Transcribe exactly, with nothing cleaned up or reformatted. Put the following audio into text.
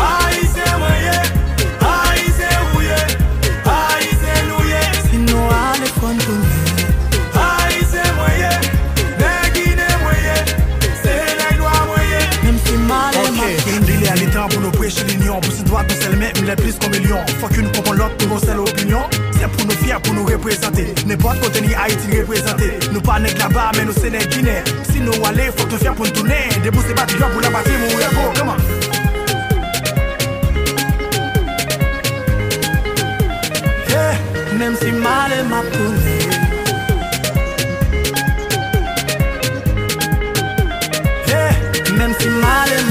Ayisyen mwen ye, Ayisyen ou ye, Ayisyen nou ye. Si nou ale fò n tounen. Ayisyen mwen ye, nèg Ginen mwen ye, se nèg nwa mwen ye. Menm si m ale m ap tounen. Li lè li tan pou nou preche linyon. Pou si dwat nou sèl men m lè plis kon milyon. Fòk youn konprann lòt pou nou sèl opinyon. Se pou nou fyè pou nou reprezante. Nenpòt kote ni Ayiti n reprezante. Nou pa nèg laba men nou se nèg Ginen. Si nou ale fòk nou fyè pou n tounen. Debout se pati yo pou la pati mouri ankò. Come on. Menm si m ale m ap tounen.